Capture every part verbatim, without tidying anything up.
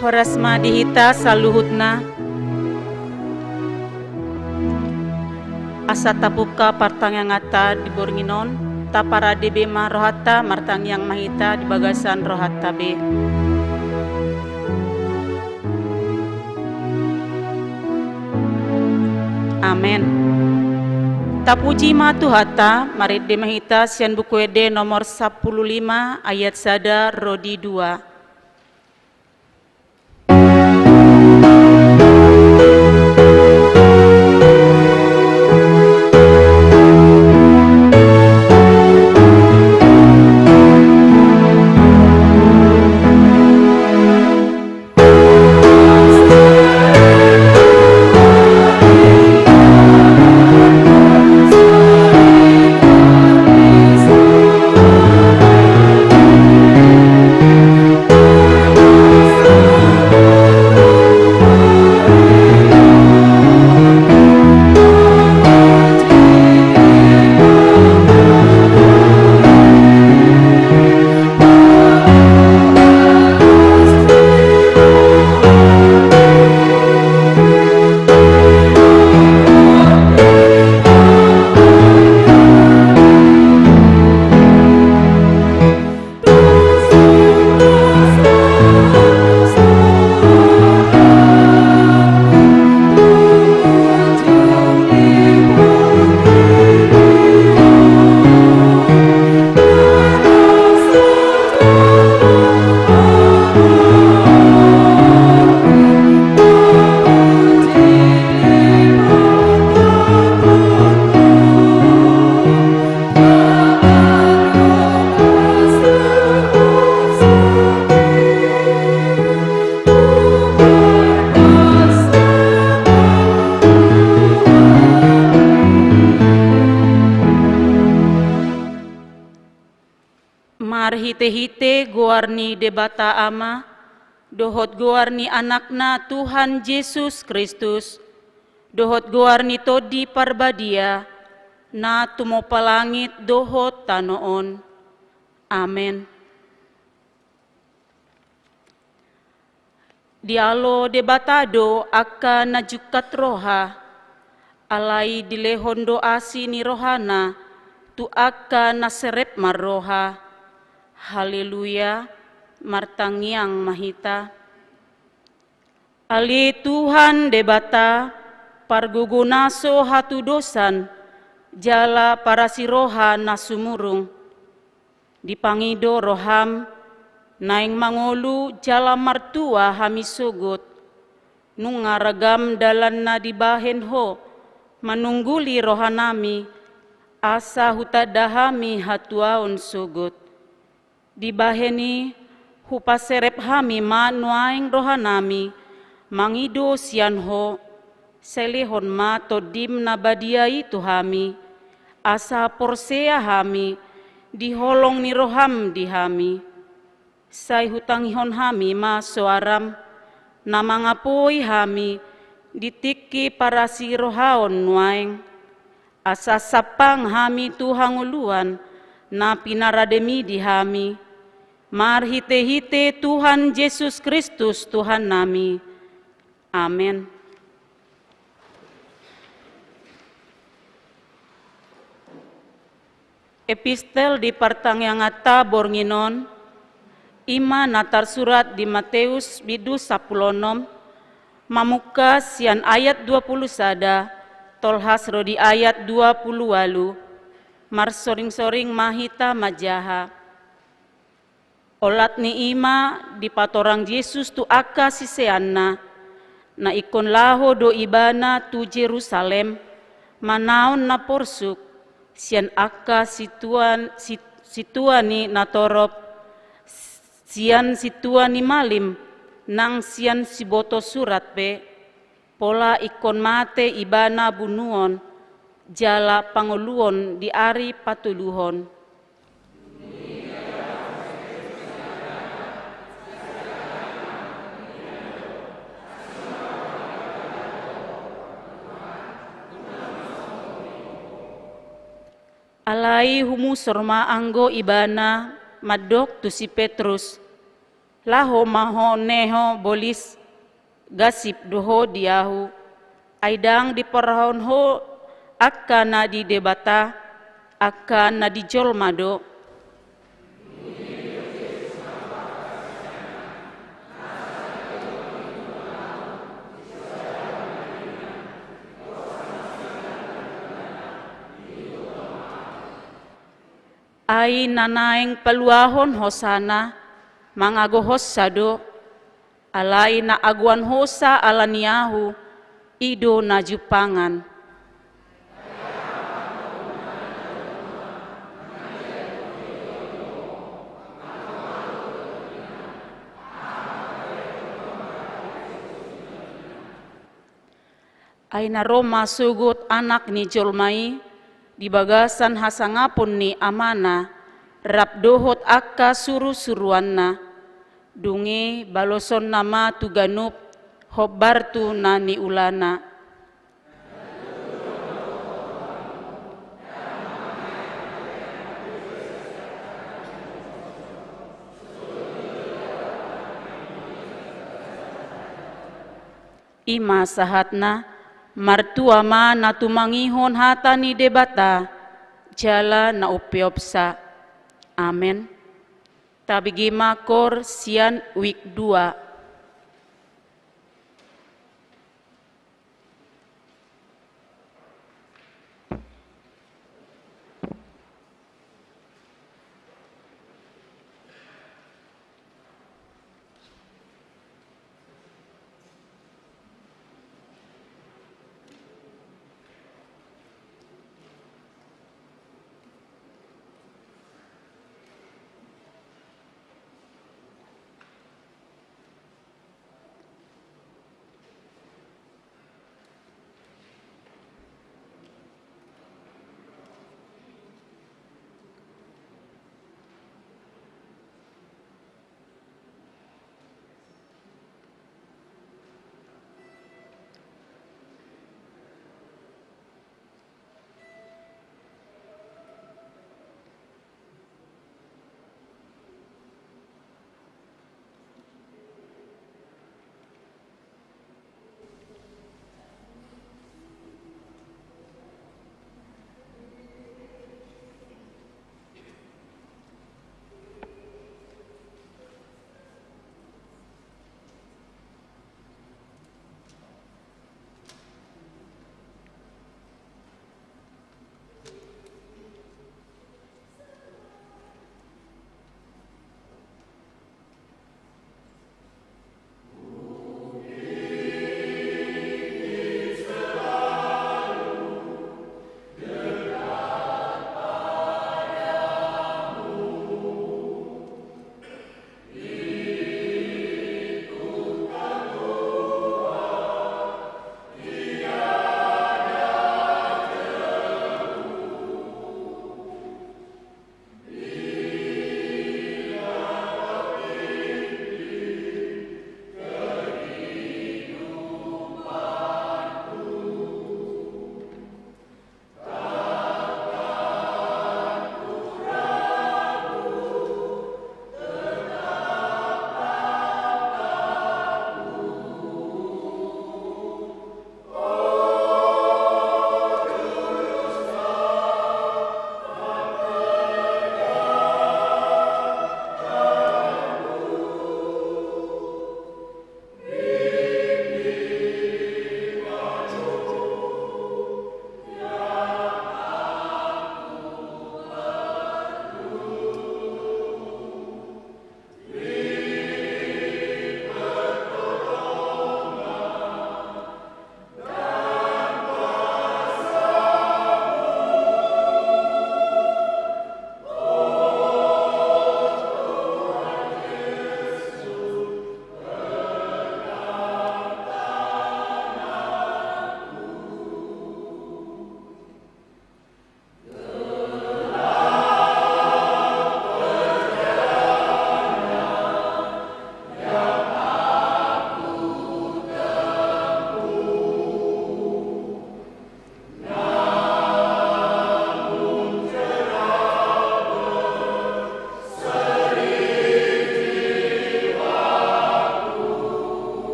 Horas ma di hita saluhutna. Asa tapungka partangianganta di borngin on, taparade be ma rohanta, martangiang ma hita di bagasan rohanta be. Amen. Tapuji ma Tuhanta, marende ma hita sian Buku Ende nomor sampulu lima ayat sada ro di dua. Marhitehite goar ni Debata Ama, dohot goar ni Anakna Tuhan Jesus Kristus, dohot goar ni Tondi Parbadia, na tumompa langit dohot tano on. Amen. Dialo Debata do angka na jungkat roha, alai dilehon do asi ni rohana tu angka na serep marroha. Haleluya, martangiang ma hita. Ale Tuhan Debata, pargogo na so hatudosan, jala parasi roha na sumurung. Dipangido roham, naeng mangolu jala martua hami sogot. Nunga ragam dalan na dibahen ho, manungguli rohanami, asa hutanda hami hatuaon sogot. Dibahen i, hupaserep hami ma nuaeng rohanami, mangido sian ho, sai lehon ma Tondim na badia i tu hami, asa porsea hami, di holong ni roham di hami. Sai hutangihon hami ma soaram, na mangapoi hami, di tingki parasi rohaon nuaeng. Asa sampang hami tu hangoluan, na pinarademi di hami, marhitehite Tuhan Jesus Kristus Tuhannami. Amen. Epistel di partangianganta borngin on, i ma na tarsurat di Mateus bindu sampulu onom, mamungka sian ayat dua pulu sada, tolhas ro di ayat dua pulu ualu, marsoring-soring ma hita manjaha. Olat ni i ma dipatorang Jesus tu angka siseanna, na ingkon laho do Ibana tu Jerusalem, manaon na porsuk, sian angka sintua, si-, sintua ni natorop, sian sintua ni malim, nang sian siboto surat pe, pola ingkon mate Ibana bunuon, jala pangoluon di ari patoluhon. Alai humusor ma anggo Ibana mandok tu si Petrus, Laho ma ho neho bolis, gasip do ho di ahu, ai ndang diporhahon ho angka na di Debata, angka na di jolma do. Ai na naeng paluahon hosana, mangagohonsa do, alai na agoan hosa ala ni ahu, i do na jumpangan. Ai na ro ma sogot Anak ni jolma i di bagasan hasangapon ni Amana, rap dohot angka surusuruanna, dung i balosonna ma tu ganup, hombar tu na niulana. I ma sahatna, martua ma na tumangihon hata ni Debata, jala na umpeopsa. Amen. Tabege ma koor sian wijk dua.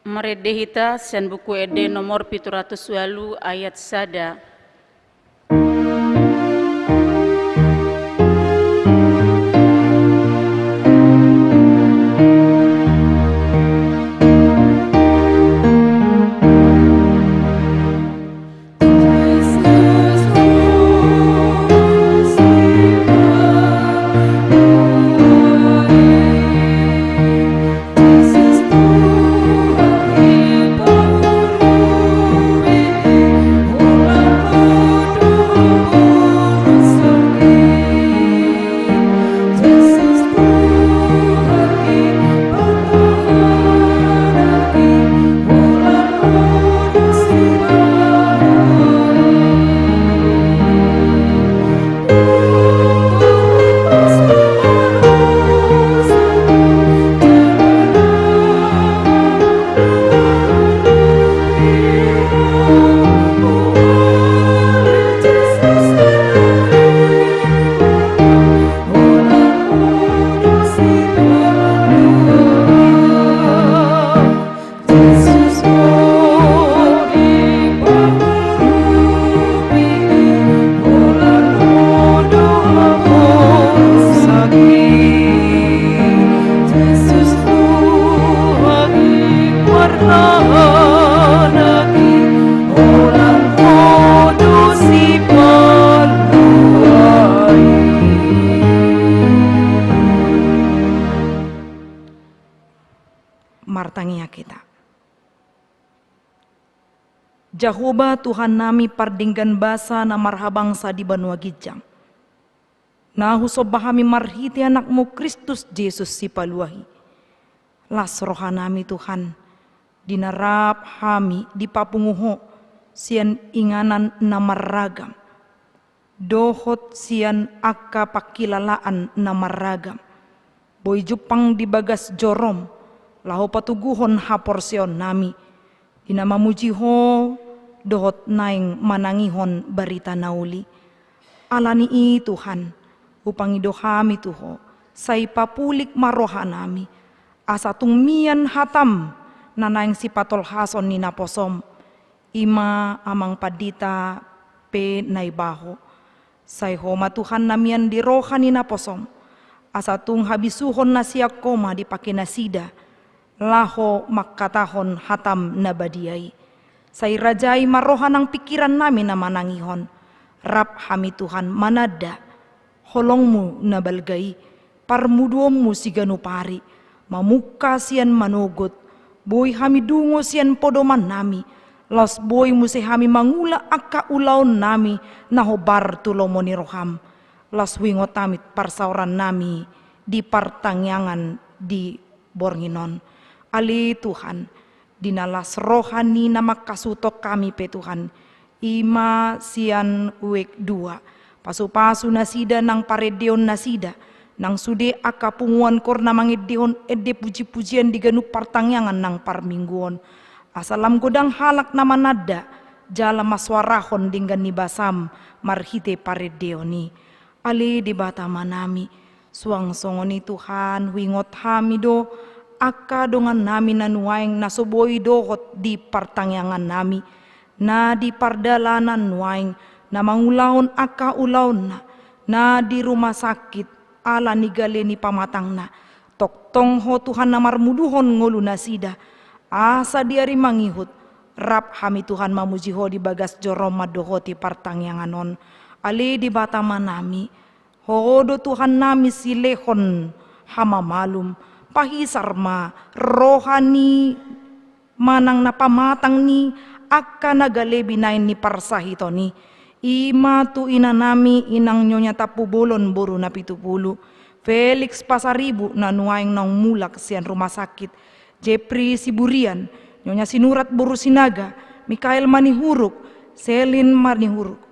Marende hita sian Buku Ende nomor pitu ratus ualu ayat sada. Martangiang hita. Jahowa Tuhannami, pardenggan basa na marhabangsa di banua ginjang, na husomba hami marhite Anakmu Kristus Jesus Sipalua i. Las rohanami, Tuhan, di na rap hami dipapungu Ho sian inganan na marragam dohot sian angka pangkilalaan na marragam, boi jumpang di bagas jorom, laho patoguhon haporseaonnami di na mamuji Ho dohot naeng manangihon barita na uli. Ala ni i, Tuhan, hupangido hami tu Ho, sai papulik ma rohanami, asa tung mian hatam na naeng sipatolhason ni naposom, i ma amang pandita pe na iba Ho. Sai Ho ma, Tuhan, na mian di roha ni naposom, asa tung habisuhon na sian Ho ma dipake nasida laho mangkatahon hatam na badia i. Sai rajai ma roha nang pingkirannami na manangihon. Rap hami, Tuhan, mananda holongmu na balga i, parmuduonmu siganup ari, mamungka sian manogot, boi hami dungo sian podomannami, laos boi muse hami mangula angka ulaonnami na hombar tu lomo ni roham, laos huingot hami parsaorannami di partangiangan di borngin on. Ale Tuhan, di na las roha ni na mangkasuhuthon hami pe, Tuhan, i ma sian WEEK dua, pasupasu nasida nang parendeon nasida, nang sude angka punguan koor na mangendehon ende pujipujian di ganup partangiangan nang parmingguon, asa lam godang halak na mananda jala mansoarahon denggan ni basam marhite parendeon i. Ale Debata Amanami, suang songon i, Tuhan, huingot hami do angka dongannami na nuaeng na so boi dohot di partangiangannami, na di pardalanan nuaeng na mangulahon angka ulaonna, na di rumah sakit ala ni gale ni pamatangna. Tongtong Ho, Tuhan, na marmuduhon ngolunasida, asa di ari mangihut rap hami, Tuhan, mamuji Ho di bagas jorom mandohoti partangiangan on. Ale Debata Amanami, Ho do, Tuhannami, silehon hamamalum, pahisar ma roha ni manang na pamatang ni angka na gale binahen ni parsahiton i. I ma tu inanami, inang Nyonya Tampubolon boru Napitupulu, Felix Pasaribu na nuaeng naung mulak sian rumah sakit, Jepri Siburian, Nyonya Sinurat boru Sinaga, Mikael Manihuruk, Selin Manihuruk,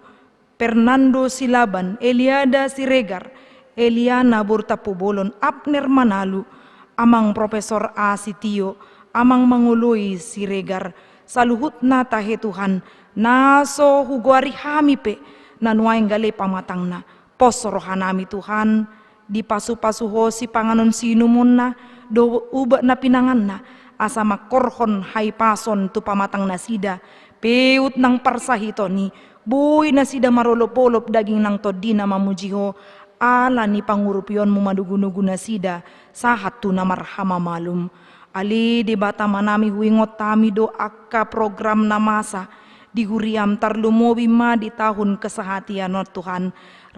Fernando Silaban, Eliada Siregar, Eliana boru Tampubolon, Abner Manalu, Amang Profesor A Sitio, Amang Mangoloi Siregar, saluhutna tahe, Tuhan, na so hugoari hami pe na nuaeng gale pamatangna. Pos rohanami, Tuhan, dipasupasu Ho sipanganon siinumonna dohot ubat na pinanganna, asa mangkorhon hahipason tu pamatang nasida, peut nang parsahiton i, boi nasida marolopolop daging nang tondina mamuji Ho, ala ni pangurupionmu manugunugu nasida, sahat tu na marhamamalum. Ale Debata Amanami, huingot hami do angka program na masa di huriaM, tarlumobi ma di tahun kesehatian on Tuhan.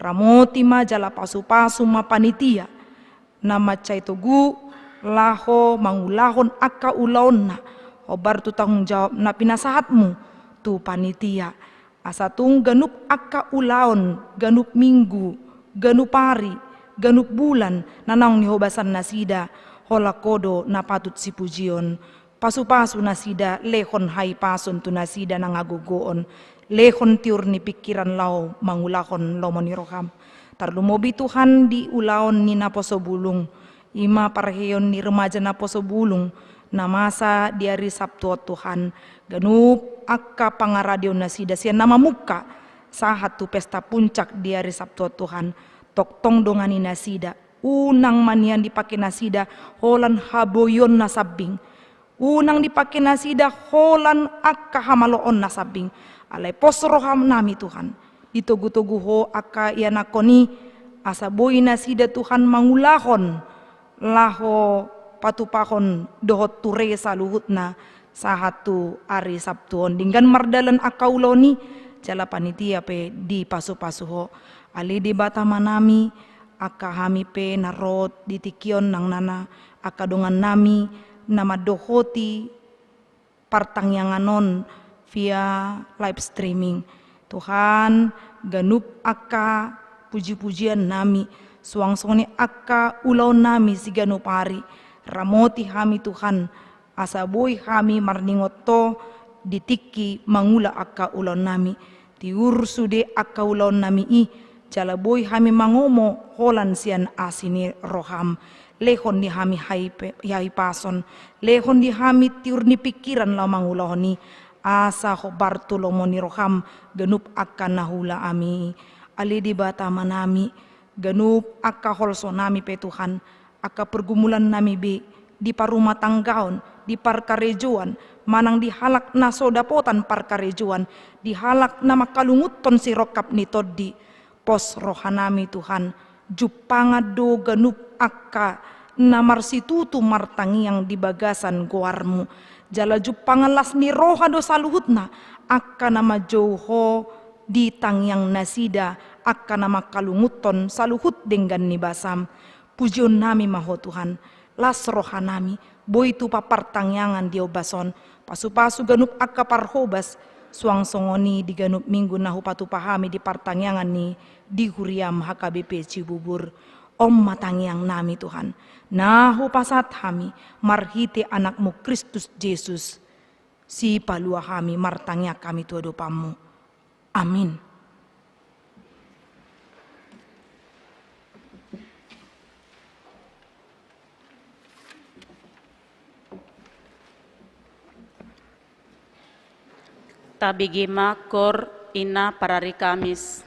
Ramoti ma jala pasupasu ma panitia na mansai togu laho mangulahon angka ulaonna, hombar tu tanggung jawab na pinasahatmu tu panitia. Asa tung ganup angka ulaon, ganup minggu, ganup ari, ganup bulan, na naung nihobasan nasida, holan Ho do na patut sipujion. Pasupasu nasida, lehon hahipason tu nasida na hagogoon, lehon tiur ni pingkiran laho mangulahon lomo ni rohaM. Tarlumobi Tuhan di ulaon ni naposo bulung, i ma parheheon ni remaja naposo bulung, na masa di ari Sabtu on Tuhan, ganup angka pangaradeon nasida sian na mamungka, sahat tu pesta puncak di ari Sabtu on Tuhan, tongtong dongani nasida, unang ma nian dipake nasida holan haboion na sambing, unang dipake nasida holan angka hamaloon na sambing, alai pos rohanami Tuhan, ditogutogu Ho angka ianakhon i, asa boi nasida Tuhan mangulahon, laho patupahon dohot ture saluhutna, sahat tu ari Sabtu on. Denggan mardalan angka ulaon i, jala panitia pe dipasupasu Ho. Ale Debata Amanami, angka hami pe na ro di tingki on nang nana, angka dongannami na mandohoti partangiangan on via live streaming. Tuhan, ganup angka pujipujiannami, suang songon i angka ulaonnami siganup ari, ramoti hami Tuhan, asa boi hami marningot Ho di tingki mangula angka ulaonnami. Tiur sude angka ulaonnami i, jala boi hami mangomo holan sian asi ni roham. Lehon di hami haipe-, hahipason, lehon di hami tiur ni pingkiran laho mangulahon i, asa hombar tu lomo ni roham ganup angka na huulaami. Ale Debata Amanami, ganup angka holsonami pe Tuhan, angka pergumulannami be, di parumatanggaon, di parkarejoan, manang di halak na so dapotan parkarejoan, di halak na mangkalungunhon sirongkap ni tondi, pos rohanami Tuhan, jumpangan do ganup angka na marsitutu martangiang di bagasan goarmu, jala jumpangan las ni roha do saluhutna, angka na manjou Ho di tangiang nasida, angka na mangkalungunhon saluhut denggan ni basam. Pujionnami ma Ho Tuhan, las rohanami, boi tupa partangiangan di ombas on, pasupasu ganup angka parhobas, suang songon i di ganup minggu na hupatupa hami di partangiangan ni di huriam H K B P Cibubur. On ma tangiangnami Tuhan, na hupasahat hami marhite Anakmu Kristus Jesus, Sipalua hami, martangiang hami tu adopanmu. Amin. Tabege ma koor inna parari Kamis.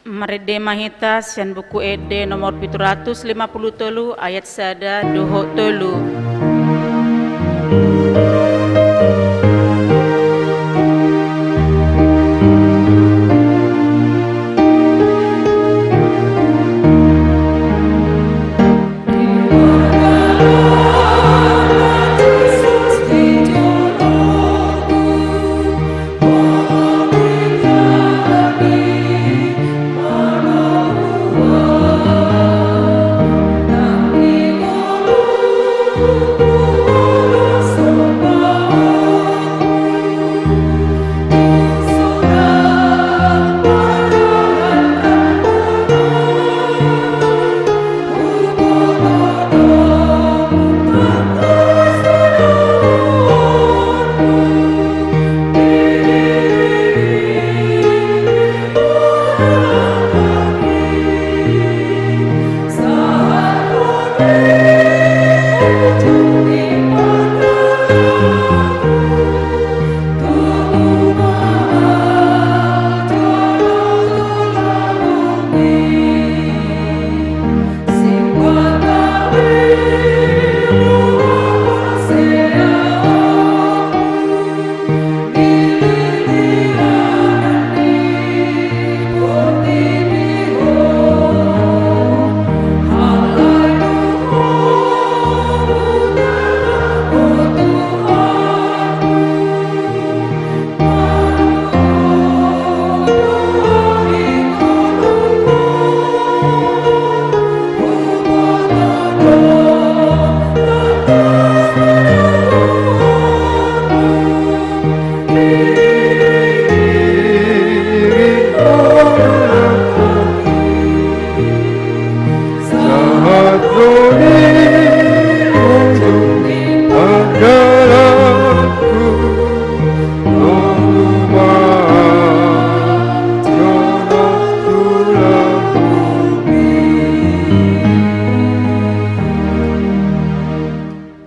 Marende ma hita sian Buku Ende nomor pitu ratus lima pulu tolu, ayat sada dohot tolu.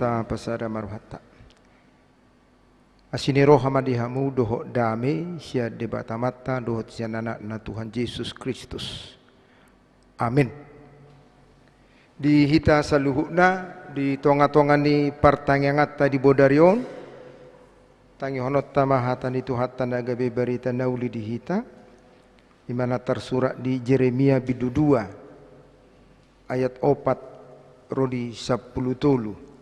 Tapasada ma rohanta. Asi ni roha ma di hamu dohot dame sian Debata Amanta dohot sian Anakna Tuhan Jesus Kristus. Amin. Di hita saluhutna, di tonga-tonga ni partangianganta di bodari on, tangihononta ma hata ni Tuhanta na gabe barita na uli di hita, i ma na tarsurat di Jeremia bindu dua ayat opat ro di sampulu tolu.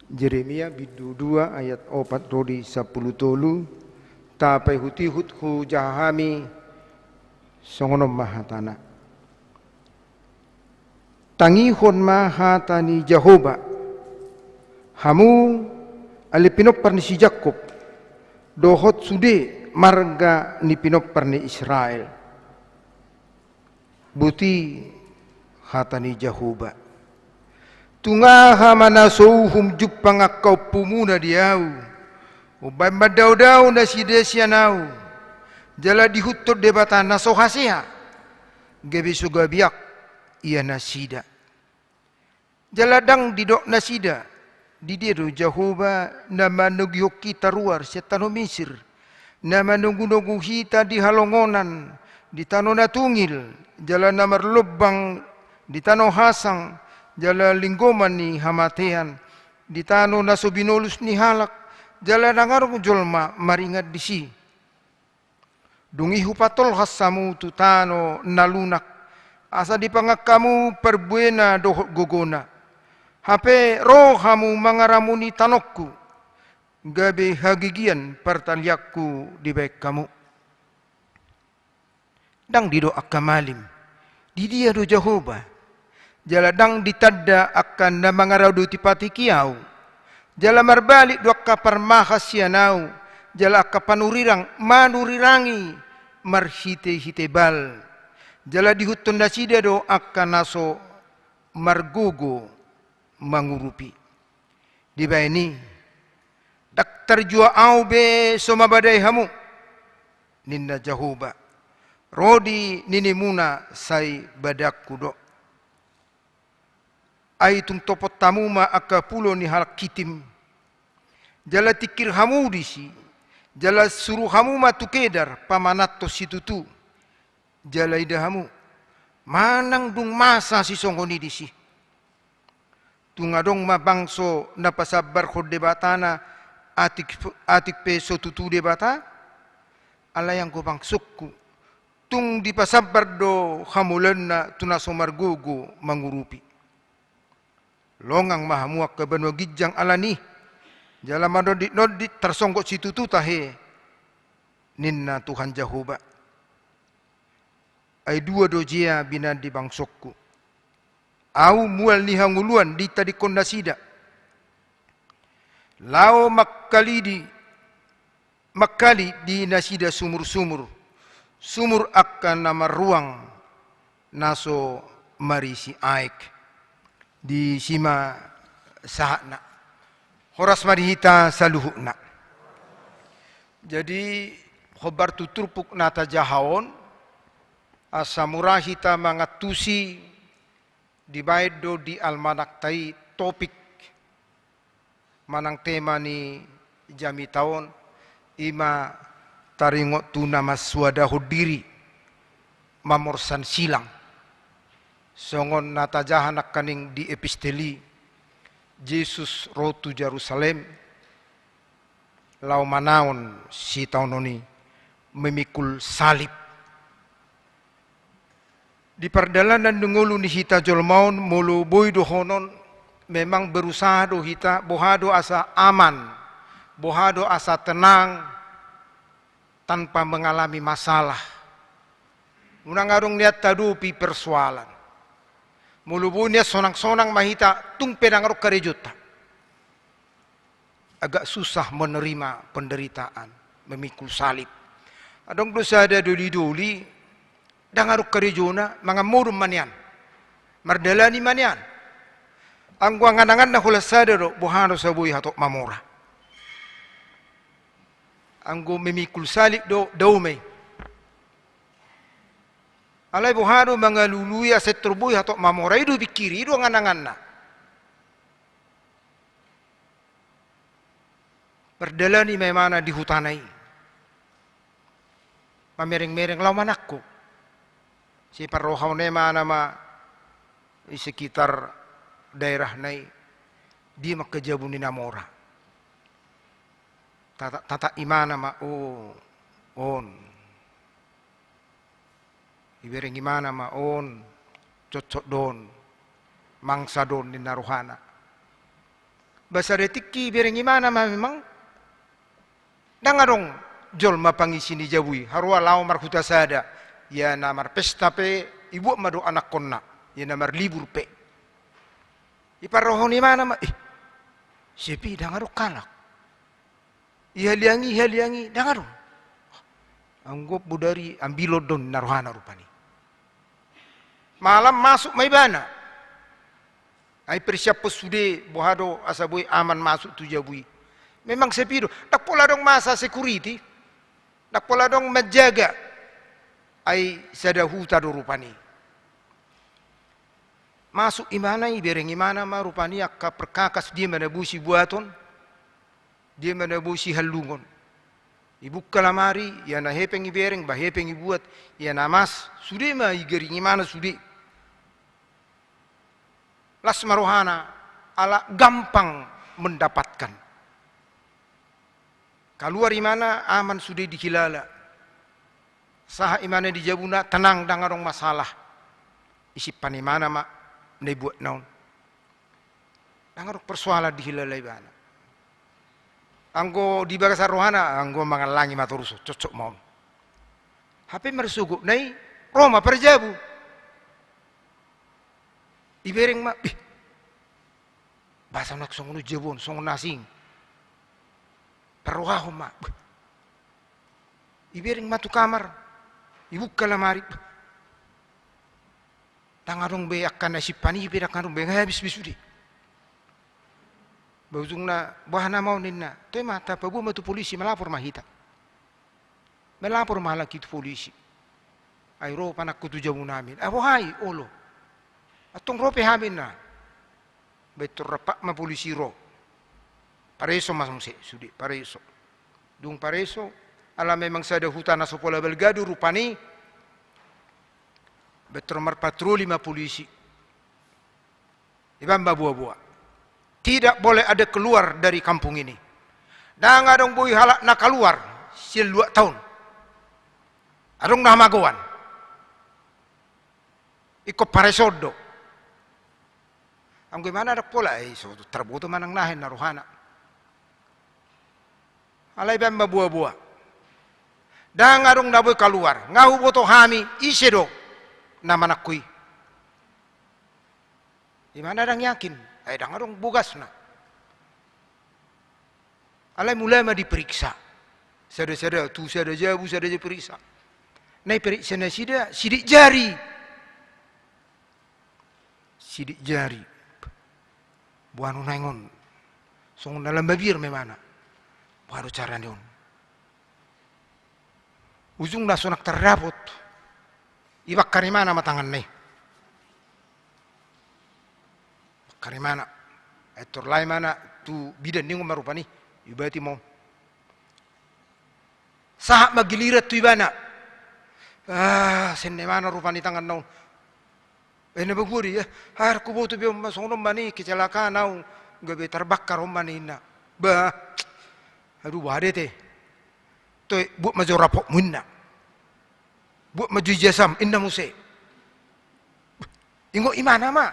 Jeremia bindu dua ayat opat ro di sampulu tolu. Tapaihut-ihut hujaha hami, songon on ma hatana. Tangihon ma hata ni Jahowa, hamu ale pinompar ni si Jakkob, dohot sude marga ni pinompar ni Israel. Boti hata ni Jahowa. Tung aha ma na so uhum jumpang angka ompumuna di ahu? Umbaen mandao-dao nasida sian ahu, jala diihuthon Debata na so hasea, gabe so gabe aek ia nasida. Jala ndang didok nasida, didia do Jahowa na manogihon hita ruar sian tano Misir, na manogu-nogu hita di halongonan, di tano na tungil, jala na marlombang di tano hasang, jala linggoman ni hamatean, di tano na so binolus ni halak, jala ndang adong jolma maringan disi. Dung i hupatolhas hamu tu tano na lunak, asa dipangan hamu parbuena dohot gogona. Hape ro hamu mangaramuni tanongku, gabe hagigian partalianku dibaen hamu. Ndang didok angka malim, didia do Jahowa? Jala ndang ditanda angka na mangaradoti patik i ahu? Jala marbalik do angka parmahan sian ahu, jala angka panurirang manurirangi marhite-hite bal. Jala diihuthon nasida do angka na so margogo mangurupi. Dibaen i, ndang tarjua ahu be so mambadai hamu, ninna Jahowa. Ro di ninimuna sai badaanku do. Ai tung topot hamu ma angka pulo ni halak Kitim, jala tingkir hamu disi, Jala suru hamu ma tu Kedar pamananhon situtu, jala ida hamu, manang dung masa sisongon i disi. Tung adong ma bangso na pasambarhon Debatana, atik, atik pe so tutu Debata? Alai anggo bangsongku, tung dipasambar do hamaulionna tu na so margogo mangurupi. Longang ma hamu angka banua ginjang alani, jala manonditnondit tarsonggot situtu tahe, ninna Tuhan Jahowa. Ai dua do jea binandi bangsongku. Ahu mual ni hangoluan ditadingkon nasida. Laho mangkalidi, mangkali di nasida sumur-sumur, sumur angka na marruang na so marisi aek. Disi ma sahatna. Horas ma di hita saluhutna. Jadi, hombar tu turpuk na tajaha on, asa mura hita mangantusi, dibaen do di almanakta i topik manang tema ni jamita on, i ma taringot tu na mansuadahon diri, mamorsan silang. Songon na tajaha nangkaning di epistel i, Jesus ro tu Jerusalem, laho manaon sitaonon i, memikul salib. Di pardalanan ni ngolu ni hita jolma on, molo boi dohonon, memang berusaha do hita, boha do asa aman, boha do asa tenang, tanpa mengalami masalah. Unang adong nian tadopi persoalan. Molo boi nian sonang-sonang ma hita, tung pe ndang adong karejonta. Agak susah menerima penderitaan, memikul salib. Adong do sada doli-doli, ndang adong karejona, mangan modom ma nian. Mardalani ma nian. Anggo angan-anganna holan sada do, boha do asa boi hatop mamora. Anggo memikul salib do, dao ma i. Alai boha do mangalului asa tor boi hatop mamora, i do dipikiri, i do angan-anganna. Mardalani ma imana di hutana i. Mamereng-mereng laho manangko. Siparrohahon imana ma di sekitar daerahna i, dia ma angka jabu ni na mora. Tata, tata imana ma, oh, on. Ibereng imana ma on, cocok do on, mangsa do on ninna rohana. Ba sada tingki ibereng imana ma memang, ndang adong jolma pangisi ni jabu i, haroa laho marhuta sada, ia na marpesta pe, ibuat ma do anakkonna, ia na marlibur pe. Iparrohahon imana ma, ih, sepi, ndang adong halak. Ihaliangi, ihaliangi, ndang adong. Anggo bodari ambilon do on ninna rohana rupani. Malam masuk ma ibana. Ai persiaphon sude, boha do asa boi aman masuk tu jabu i. Memang sepi do. Ndang pola adong masa security. Ndang pola adong manjaga. Ai sada huta do rupani. Masuk imana, ibereng imana ma rupani angka perkakas dia ma na boi sibuaton, dia ma na boi sihallungon. Ibuka lamari, ia na hepeng ibereng, ba hepeng ibuat, ia na mas, sude ma igereng imana sude. Las ma rohana, ala gampang mendapatkan. Kaluar imana, aman sude dihilala. Sahat imana di jabuna, tenang, ndang adong masalah. Isimpan imana ma na ibuatna on. Ndang adong persoalan dihilala ibana. Anggo di bagasan rohana, anggo mangallangi ma torus, cocok ma on. Hape marsogotna i, ro ma parjabu. Ibereng ma, ih, boasa nang songon on jabu on, songon na asing. Parrohahon ma. Beh. Ibereng ma tu kamar. Ibuka lamari. Beh. Ndang adong be angka na isimpan i pe, ndang adong be, habis be sude. Ba ujungna, boha nama on ninna. Toe ma, tapaboa ma tu polisi, malapor ma hita. Malapor ma halak i tu polisi. Ai ro panangko tu jabu nami. Ah, boha i, olo. Antong ro pe hami ninna. Baen tu rap ma polisi ro. Pareso ma muse, sude, pareso. Dung pareso, ala memang sada huta na so pola balga do rupani, bentor marpatroli ma polisi. Iba ma boa-boa. Tidak boleh ada keluar dari kampung ini. Ndang adong boi halak na kaluar sian luatta on. Adong na hamagoan. Ingkon pareso do. Anggo imana ndang pola, eh, so tarboto manang nahen na rohana. Alai iba ma boa-boa. Ndang adong na boi kaluar. Nga huboto hami, ise do na manangko i. Imana ndang yakin. Ai ndang adong bogasna. Alai mulai ma diperiksa. Sada-sada, tu sada jabu, sada jabu periksa. Na iperiksa nasida, sidik jari. Sidik jari. Boano naeng on. Songon na lam mabiar ma imana. Boha do carana on. Ujungna so nang tardapot. Ibakar imana ma tanganna i. Ibakar imana. Ai tor lae imana tu bidan ningon ma rupani. Ibati ma on. Sahat ma giliran tu ibana. Ah, senne imana rupani tanganna on. Eh, na bagua di, eh, ah, huboto be on ma songon on ma ni kecelakaan au, gabe tarbakar on ma ninna. Bah, aduh, bah, dete. Toe, buat ma jo rapotmu inna. Buat ma jo ijazam inna muse. Ingot imana ma.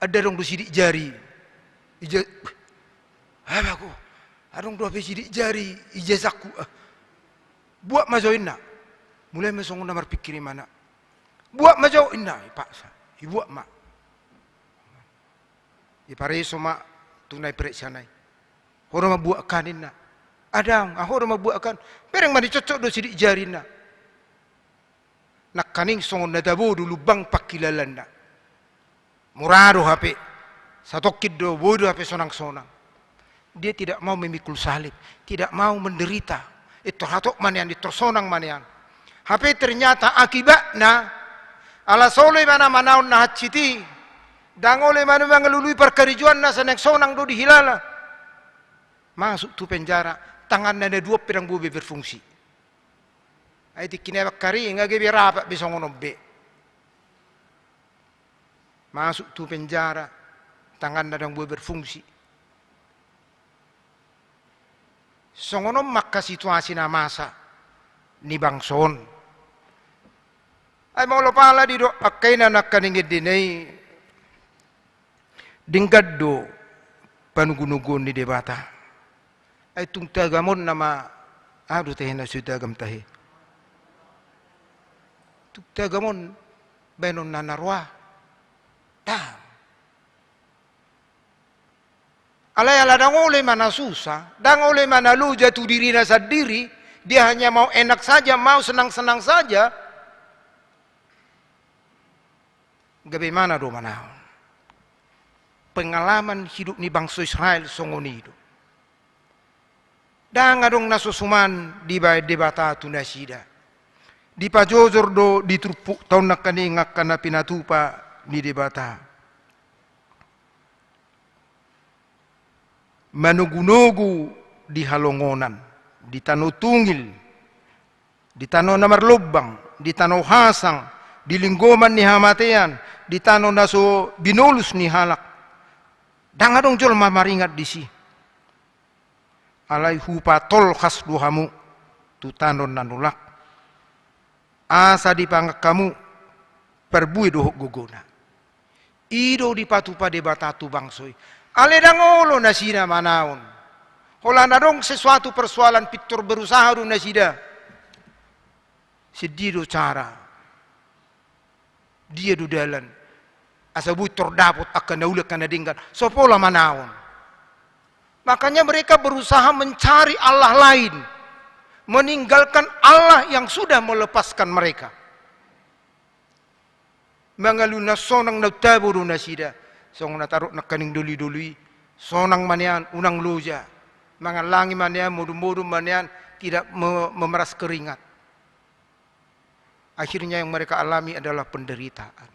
Ndang adong do sidik jari. Ija-, ah, bah, adong do hape sidik jari ijazahku. Ah. Buat ma jo inna. Mulai ma songon na marpikir imana. Buat ma jo inna, ipaksa. Ibuat ma. Ipareso ma tu na iperiksana i. Ho do mambuat kan inna. Adong, ah, ho do mambuat kan. Bereng ma ni cocok do sidik jarina. Nangkaning songon na tabo do lumbang pangkilalaanna. Mura do hape. Satongkin do, boi do hape sonang-sonang. Dia tidak mau memikul salib, tidak mau menderita. Intor hatop ma nian, intor sonang ma nian. Hape ternyata akibatna, ala so olo ibana manaon na hansit i, ndang olo ibana mangalului parkarejoanna, sonang-sonang do dihilala. Masuk tu penjara, tanganna na dua pe ndang boi be berfungsi. Ai tingki na ibakar i, nga gabe rapat be songon on be. Masuk tu penjara, tanganna ndang boi berfungsi. Songon on ma angka situasi na masa ni bangso on. Ai molo pala didok angka ina nangkaning endena i, denggan do panogunoguon ni Debata. Ai tung tagam on nama, aha do tahe na so tagam tahe. Tung tagam on baenonna na roa. Ndang. Alai ala ndang olo ibana susa, ndang olo ibana loja tu dirina sandiri, dia hanya mau enak saja, mau senang-senang saja. Gabe ibana do manaon. Pengalaman hidup ni bangso Israel songon i do. Ndang adong na so suman dibaen Debata tu nasida. Dipajojor do di turpukta on nangkaning angka na pinatupa ni Debata. Manogunogu di halongonan, di tano tungil, di tano na marlombang, di tano hasang, di linggoman ni hamatean, di tano na so binolus ni halak. Ndang adong jolma maringat disi. Alai hupatolhas do hamu tu tano na nolak. Asa dipangan hamu parbue dohot gogona. I do dipatupa Debata tu bangso i. Alai ndang olo nasida manaon. Holan adong sesuatu persoalan pintor berusaha do nasida. Sian dia do cara. Dia do dalan. Asa boi tor dapot angka na uli angka na denggan. So pola manaon. Makanya mereka berusaha mencari Allah lain. Meninggalkan Allah yang sudah melepaskan mereka. Mangalului na sonang na tabo do nasida. Songon na tardok nangkaning dolidoli. Sonang ma nian, unang loja. Mangallangi ma nian, modom-modom ma nian, tidak me-, memeras keringat. Akhirnya yang mereka alami adalah penderitaan.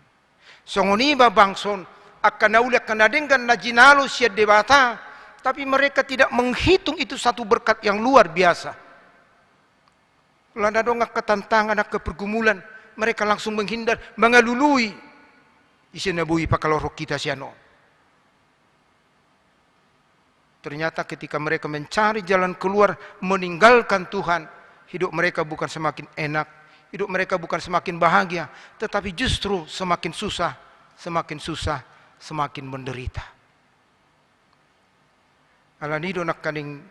Songon i ma bangso on, angka na uli angka na denggan na jinalo sian Debata, Tapi mereka tidak menghitung itu satu berkat yang luar biasa. Lalu adong angka tantangan, angka pergumulan, mereka langsung menghindar, mengalului. Ise na boi pakalorhon hita sian on. Ternyata ketika mereka mencari jalan keluar, meninggalkan Tuhan, hidup mereka bukan semakin enak, hidup mereka bukan semakin bahagia, tetapi justru semakin susah, semakin susah, semakin menderita. Alani do nangkaning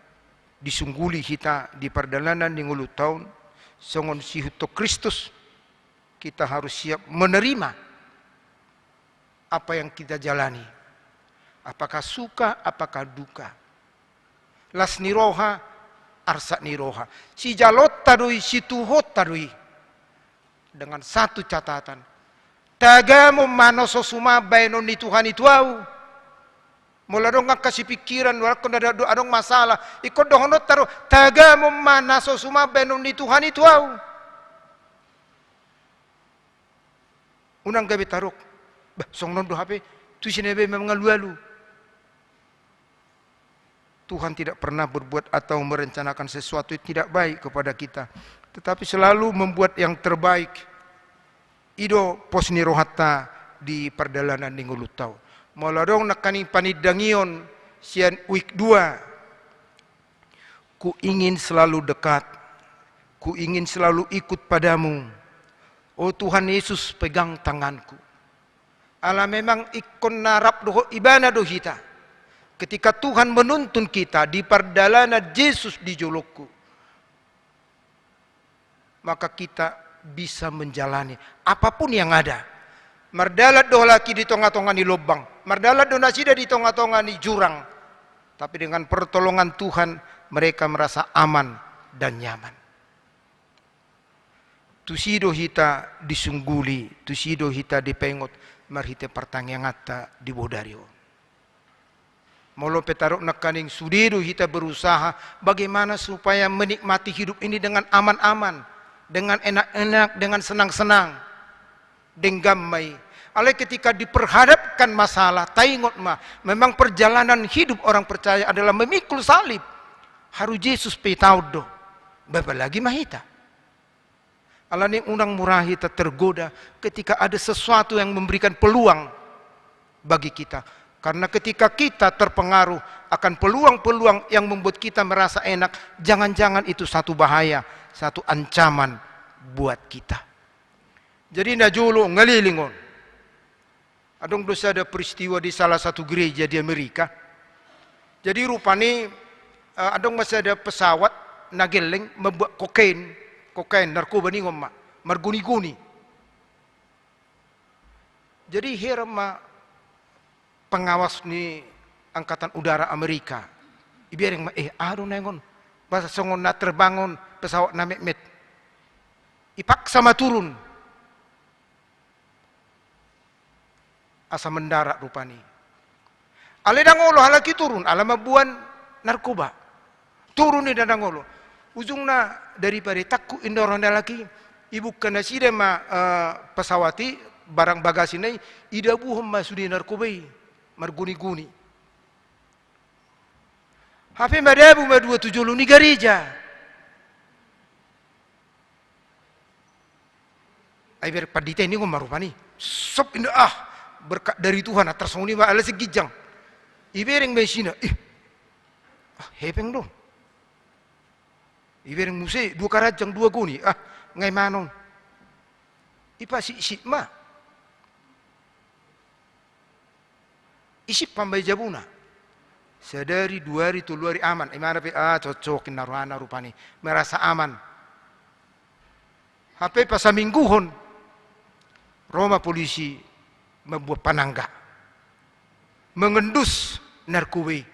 disungguli hita di pardalanan ni ngolunta on, songon siihuthon Kristus, kita harus siap menerima apa yang kita jalani. Apakah suka, apakah duka. Las ni roha, arsak ni roha. Sijalonta do i, situhonta do i. Dengan satu catatan. Tagamon ma na so sumam baenon ni Tuhan i tu ahu. Molo adong angka sipingkiran, molo adong, adong masalah. Ingkon dohononta do, tagamon ma na so sumam baenon ni Tuhan i tu ahu. Unang gabe tadok. Bah, songon on do hape, tu sini be mangalualu. Tuhan tidak pernah berbuat atau merencanakan sesuatu yang tidak baik kepada kita, tetapi selalu membuat yang terbaik. I do pos ni rohanta di pardalanan ni ngolunta on. Molo adong nangkaning panindangion sian week dua, Ku ingin selalu dekat, ku ingin selalu ikut padamu. O Tuhan Yesus, pegang tanganku. Ala memang ingkon na rap dohot Ibana do hita. Ketika Tuhan menuntun kita di pardalanan, Yesus di jolongku, maka kita bisa menjalani apapun yang ada. Mardalan do halak i di tonga-tonga ni lombang, mardalan do nasida di tonga-tonga ni jurang. Tapi dengan pertolongan Tuhan, mereka merasa aman dan nyaman. Tusi do hita disungguli, tusi do hita dipaingot marhite partangianganta di bodari on. Molo pe tadok nangkaning sude do hita berusaha bagaimana supaya menikmati hidup ini dengan aman-aman, dengan enak-enak, dengan senang-senang. Denggan ma i. Alai ketika diperhadapkan masalah, taingot ma, memang perjalanan hidup orang percaya adalah memikul salib. Haru Jesus pe taon do. Apalagi ma hita. Alani unang mura hita tergoda ketika ada sesuatu yang memberikan peluang bagi kita. Karena ketika kita terpengaruh akan peluang-peluang yang membuat kita merasa enak, jangan-jangan itu satu bahaya, satu ancaman buat kita. Jadi na jolo ngaleleng on. Adong do sada peristiwa di salah satu gereja di Amerika. Jadi rupani, eh, adong ma sada pesawat na gelleng mambuat kokain, kokain, narkoba ningon ma, margoni-goni. Jadi heran ma pengawas ni Angkatan Udara Amerika. Ibereng ma, eh, aha do na ingon. Bahasa songon na terbang on pesawat na metmet. Ipaksa ma turun. Asa mendarat rupani. Alai ndang olo halak i turun, ala mamboan narkoba. Turun i ndang olo. Ujungna daripada tangkuk inna roha ni halak i, ibuka nasida ma, eh, pesawat i, barang bagasina i, idabuhon ma sude narkoba i, margoni-goni. Hape madabu ma dua tu jolo ni gareja. Ai ibereng pandita i ningon ma rupani. Sop inna, ah, berkat dari Tuhan, ah, tarsongon i ma ala sian ginjang. Ibereng ma isina, ih, ah, hepeng do. Ibereng muse dua karanjang dua goni, ah, nga imanon. Ipasipsip ma. Isip pambai jabuna. Sadari, dua ari, tolu ari aman. Imana pe, ah, cocok inna rohana rupani. Merasa aman. Hape pasamingguhon, ro ma polisi mambuat panangga. Mengendus narkoba i.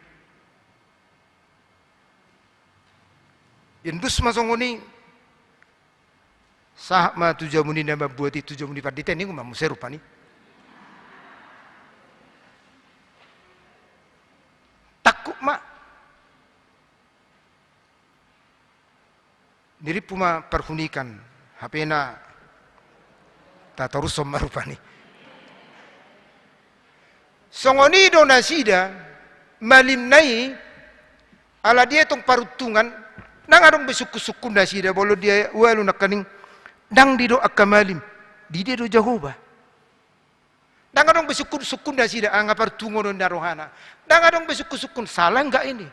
Iendus ma songon i, sahat ma tu jabu ni na mambuat i, tu jabu ni pandita i, ningon ma muse rupani. Tangkuk ma. Nirimpu ma parhunikan, hapena tatarushon ma rupani. Songon i do nasida, malimna i, Ala dietong paruntungan, ndang adong be sungkun-sungkun nasida, molo dia ualu nangkaning, ndang didok angka malim, didia do Jahowa. Ndang adong be sungkun-sungkun nasida, ah, nga paruntungon on na rohana. Ndang adong be sungkun-sungkun, salah nggak ini?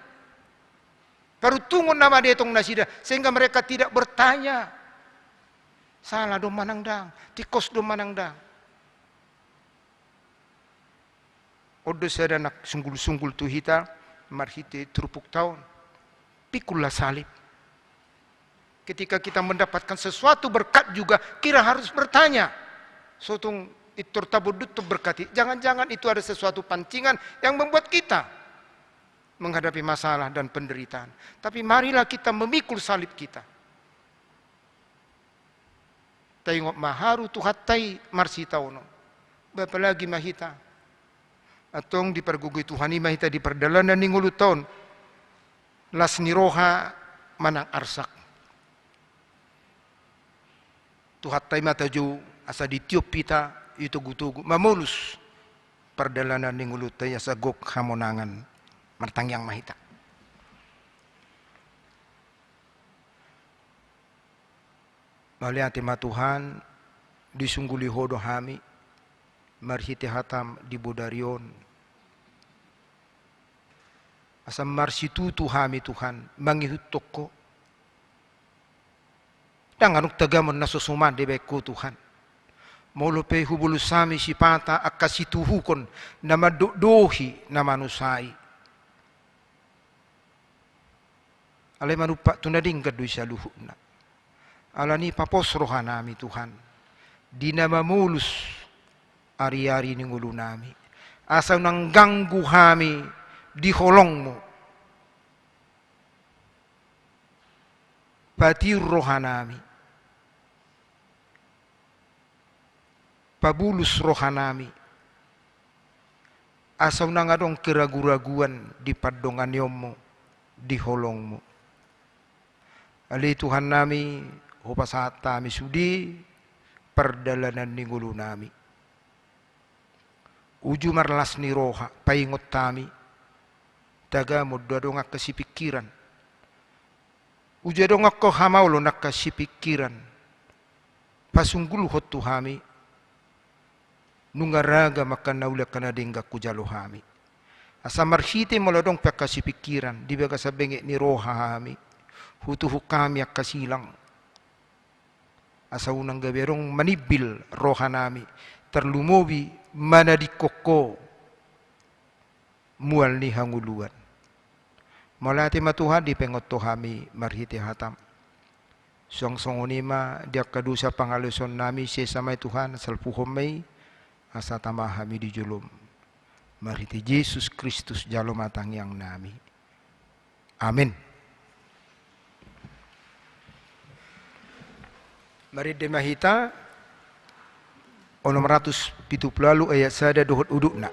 Paruntungon nama dietong nasida, sehingga mereka tidak bertanya. Salah do manang ndang, tingkos do manang ndang. On do sada na sunggul-sunggul tu hita, marhite turpukta on. Pikullah salib. Ketika kita mendapatkan sesuatu berkat juga, kita harus bertanya. Sotung intor tabondut tu berkat i. Jangan-jangan itu ada sesuatu pancingan yang membuat kita menghadapi masalah dan penderitaan. Tapi marilah kita memikul salib kita. Taingot ma haru Tuhanta i marsitaonon. Apalagi ma hita. Antong dipargogoi Tuhan i ma hita di pardalanan ni ngolunta on. Las ni roha manang arsak. Tuhanta i ma tajou asa ditiop hita, i togu-togu, mamolus pardalanan ni ngolunta i asa gok hamonangan. Martangiang ma hita. Mauliate ma Tuhan, disungguli Ho do hami, marhite hataM di bodari on. Asa marsitutu hami Tuhan, mangihuthon Ho. Ndang adong tagamon na so suman dibahen Ho Tuhan. Molo pe hubolus hami sipata angka situhukon na mandokdohi na manusai. Alai manumpak tu na denggan do i saluhutna. Alani i papos rohanami Tuhan, di na mamolus ari-ari ni ngolunami. Asa unang ganggu hami di holongMu. Patiur rohanami. Pabulus rohanami, asa unang adong keragu-raguan di pandonganionmu, di holongmu. Ale Tuhannami, hupasahat hami sude pardalanan ni ngolunami. Uju marlas ni roha, paingot hami, tagamon do adong angka sipingkiran. Uju adong angka hamaolon angka sipingkiran. Pasunggulhon tu hami, nunga ragam angka na uli angka na denggan hujalo hami. Asa marhite molo adong pe angka sipingkiran, di bagasan benget ni roha hami, hutuhuk hami angka silang. Asa unang gabe adong manimbil rohanami, tarlumobi manadingkon Ho. Mual ni hangoluan. Mauliate ma Tuhan dipaingot Ho hami marhite hataM. Suang songon i ma di angka dosa pangalaosionnami sesa ma i Tuhan, salpuhon ma i, asa tama hami di joloM. Marhite Jesus Kristus jalo ma tangiangnami. Amen. Marende ma hita, onom ratus pitu pulu ualu ayat sada dohot udutna.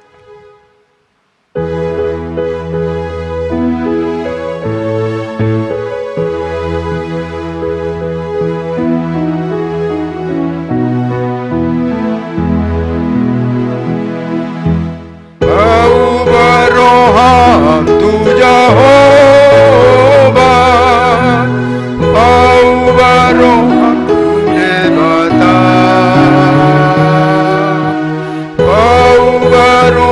Pauba roham tu Jahowa, pauba roham tu Debata, pauba roham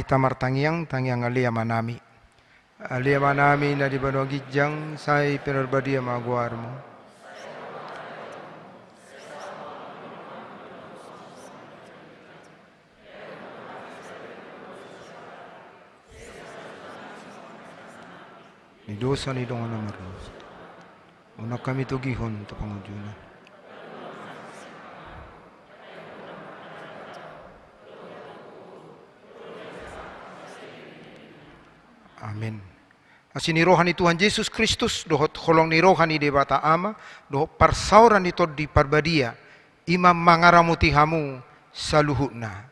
Tamartangiang, tangiang Ale Amanami. Ale Amanami na di banua ginjang, sai pinarbadia ma goarmu. Ni dosa ni dongan na mardosa. Unang hami togihon tu pangunjunan. Amen. Asi ni roha ni Tuhan Jesus Kristus, dohot holong ni roha ni Debata Ama, dohot parsaoran ni Tondi Parbadia, i ma mangaramoti hamu saluhutna.